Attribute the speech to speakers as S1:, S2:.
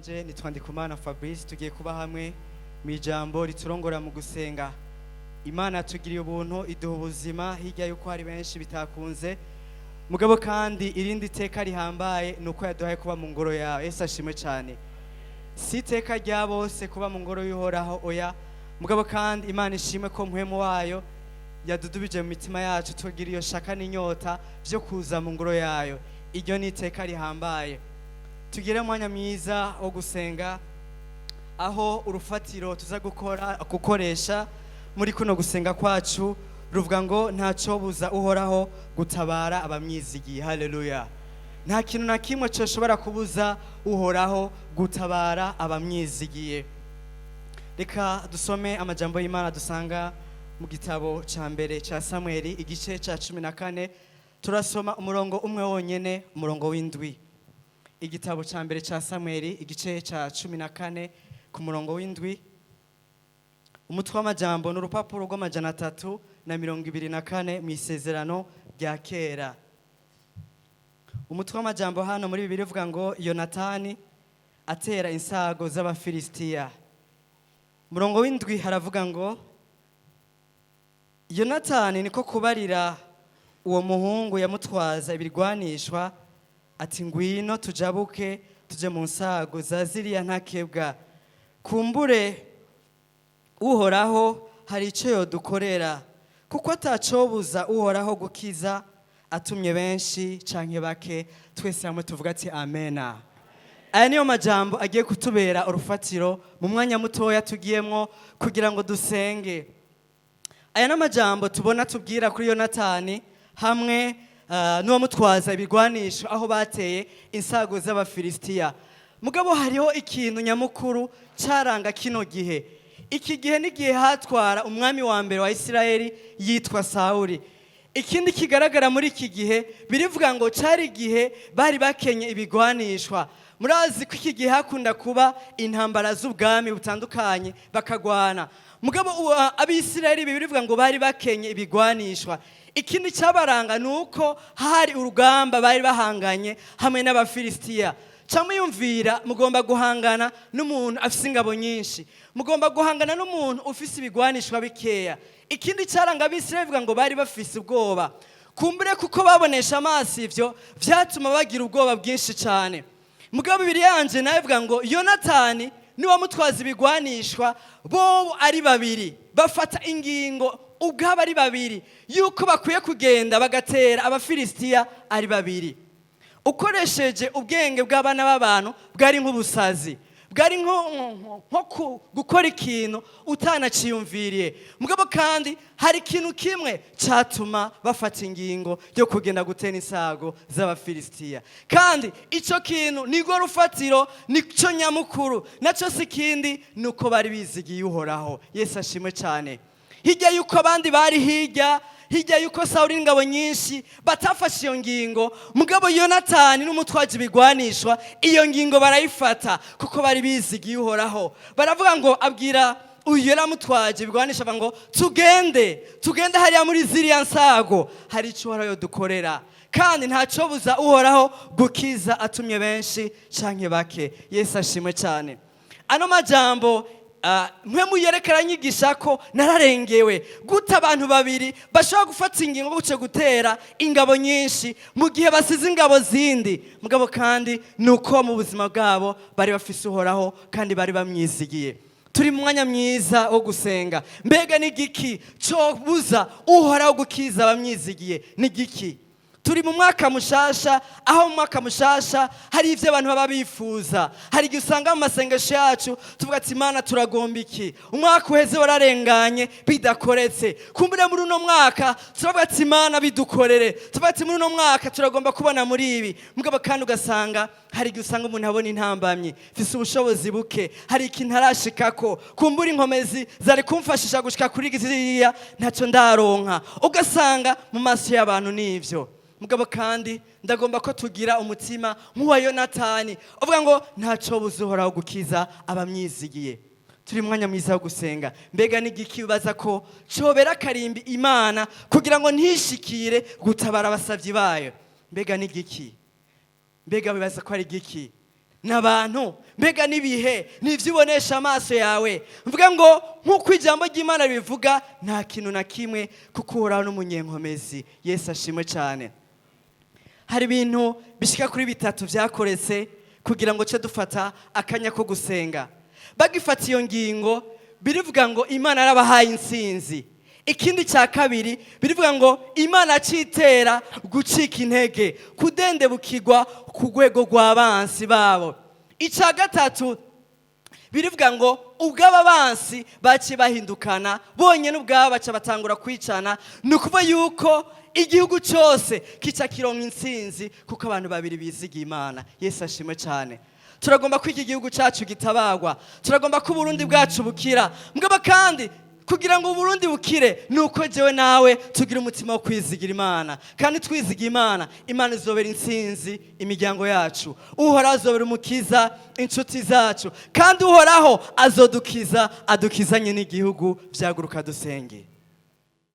S1: Ryanje nitwa Ndikumana Fabrice. Tugiye kuba hamwe mu ijambo riturongora mu gusenga. Imana yatugiriye ubuntu, iduha ubuzima hirya yuko hari benshi bitakunze. Mugabo kandi irindi teka rihambaye ni uko yaduhaye kuba mu ngoro yawe. Yesu ashimwe cyane. Si iteka rya bose kuba mu ngoro y'Uhoraho, oya. Mugabo kandi Imana ishimwe ko Mpwemu wayo yadudubije mu mitima yacu, tugira iyo shaka n'inyota byo kuza mu ngoro yayo. Iryo ni iteka rihambaye. Tugire umwanya mwiza wo gusenga, aho urufatiro tuza gukora gukoresha muri kuno gusenga kwacu ruvuga ngo: "Ntacyo buza Uhoraho gutabara abamwizigiye." Haleluya! Nta kintu na kimwe cyoshobora kubuza Uhoraho gutabara abamwizigiye. Reka dusome amajambo y'Imana dusanga mu gitabo cya mbere cya Samweli, igice cya 14. Turasoma umurongo umwe wonyene, umurongo w'indwi. Igitabo cya mbere cya Samweli, igice cya 14, ku murongo w'indwi. Umutwe w'amajambo ni urupapuro rw'324 mu Isezerano rya Kera. Umutwe w'amajambo hano muri Bibiliya uvuga ngo: "Yonatani atera insago z'Abafilisitiya." Umurongo w'indwi haravuga ngo: "Yonatani niko kubarira uwo muhungu yamutwaza ibirwanishwa ati: 'Ngwino tujabuke tuje mu nsago za ziriya ntakebwa, kumbure Uhoraho hari icyo yodukorera, kuko atacobuza Uhoraho gukiza atumye benshi canke bake.'" Twese hamwe tuvuga ati: "Amena." Aya niyo majambo agiye kutubera urufatiro mu mwanya mutoya tugiyemwo kugira ngo dusenge. Aya n'amajambo tubona tubwira kuri Yonatani hamwe n'uwamutwaza ibigwanisho, aho bateye insago z'Abafilisitiya. Mugabo hariho ikintu nyamukuru cyaranga kino gihe. Iki gihe n'igihe hatwara umwami wa mbere wa Isirayeli yitwa Sawuli. Ikindi kigaragara muri iki gihe, birivuga ngo cyari igihe bari bakenye ibigwanishwa. Murazi ko iki gihe hakunda kuba intambara z'ubwami butandukanye, bakagwana. Mugabo Abisirayeli birivuga ngo bari bakenye ibigwanishwa. Ikindi cyabaranga ni uko hari urugamba bari bahanganye hamwe n'Abafilisitiya. Camuyumvira, mugomba guhangana n'umuntu afise ingabo nyinshi, mugomba guhangana n'umuntu ufise ibigwanishwa bikeya. Ikindi cyaranga Abisirayeli, bivuga ngo bari bafise ubwoba. Kumbure kuko babonesha amaso ivyo vyatuma bagira ubwoba bwinshi cyane. Mugabo Bibiliya yanje nawe ivuga ngo Yonatani niwamutwaza ibigwanishwa bobo ari babiri bafata ingingo ubwabo ari babiri yuko bakwiye kugenda bagatera Abafilisitiya ari babiri. Ukoresheje ubwenge bw'abana b'abantu, bwari nk'ubusazi, bwari nko gukora ikintu utanaciyumviriye. Mugabo kandi hari ikintu kimwe cyatuma bafata ingingo yo kugenda gutera insago z'Abafilisitiya, kandi icyo kintu nirwo rufatiro, nicyo nyamukuru, nacyo si ikindi, ni uko bari bizigiye Uhoraho. Yesu ashimwe cyane. Hirya y'uko abandi bari hirya, hirya y'uko Sawuli ingabo nyinshi batafashe iyo ngingo, mugabo Yonatani n'umutwaji ibigwanishwa iyo ngingo barayifata kuko bari bizigiye Uhoraho. Baravuga ngo, abwira uyu yari amutwaje ibigwanisha, avuga ngo: "Tugende, tugende hariya muri ziriya nsago, hari icyo Uhoraho dukorera, kandi ntacyo buza Uhoraho gukiza atumye benshi canke bake." Yesu ashimwe cyane. Ano majambo mwe muyerekera nyigisha ko nararengewe gute abantu babiri bashobora gufata ingingo guce gutera ingabo nyinshi mu gihe basize ingabo zindi. Mugabo kandi ni uko mu buzima bwabo bari bafise Uhoraho kandi bari bamwizigiye. Turi mu mwanya mwiza wo gusenga. Mbega ni igiki cyobuza Uhoraho gukiza abamwizigiye? Ni igiki? Turi mu mwaka mushasha, aho mu mwaka mushasha hari ibyo abantu baba bifuza. Hari igihe usanga mu masengesho yacu tuvuga ati: "Imana, turagomba iki? Umwaka uheze wararenganye bidakoretse. Kumbure muri uno mwaka turavuga ati: 'Imana, bidukorere.' Tuvuga ati: 'Muri uno mwaka turagomba kubona muri ibi.'" Mugabo kandi ugasanga hari igihe usanga umuntu abona intambamyi: "Mfise ubushobozi buke, hari ikintu arashikako, kumbura inkomezi zari kumfashisha gushika kuri ziriya ntacyo ndaronka." Ugasanga mu maso y'abantu nivyo. Mugabo kandi ndagomba ko tugira umutima nk'uwa Yonatani uvuga ngo: "Ntacyo buza Uhoraho gukiza abamwizigiye." Turi mu mwanya mwiza wo gusenga. Mbega n'igiki ubaza ko cobera akarimbi Imana kugira ngo ntishikire gutabara abasabyi bayo? Mbega n'igiki? Mbega bibaza ko ari igiki? N'abantu? Mbega n'ibihe? N'ibyo ubonesha amaso yawe? Mvuga ngo nk'uko ijambo ry'Imana ribivuga, nta kintu na kimwe, kuko Uhoraho n'umunyenkomezi. Yesu ashimwe cyane. Hari ibintu bishyika kuri bitatu byakoretse kugira ngo ce dufata akanya ko gusenga. Bagifata iyo ngingo, birivuga ngo Imana yarabahaye intsinzi. Ikindi cya kabiri, birivuga ngo Imana acitera gucika intege, kudendebukirwa ku rwego rw'abansi babo. Icya gatatu, birivuga ngo ubw'aba bansi baciye bahindukana bonyine ubwabo, baca batangura kwicana. Ni ukuvuga yuko igihugu cyose kica kironka intsinzi kuko abantu babiri bizigiye Imana. Yesu ashimwe cyane. Turagomba ko iki gihugu cyacu gitabagwa, turagomba ko Uburundi bwacu bukira. Mugabo kandi kugira ngo Uburundi bukire ni uko jewe nawe tugira umutima wo kwizigira Imana. Kandi twizigiye Imana, Imana izobera intsinzi imiryango yacu, Uhoraho azobera umukiza inshuti zacu, kandi Uhoraho azodukiza, adukizanye n'igihugu. Vyaguruka dusenge.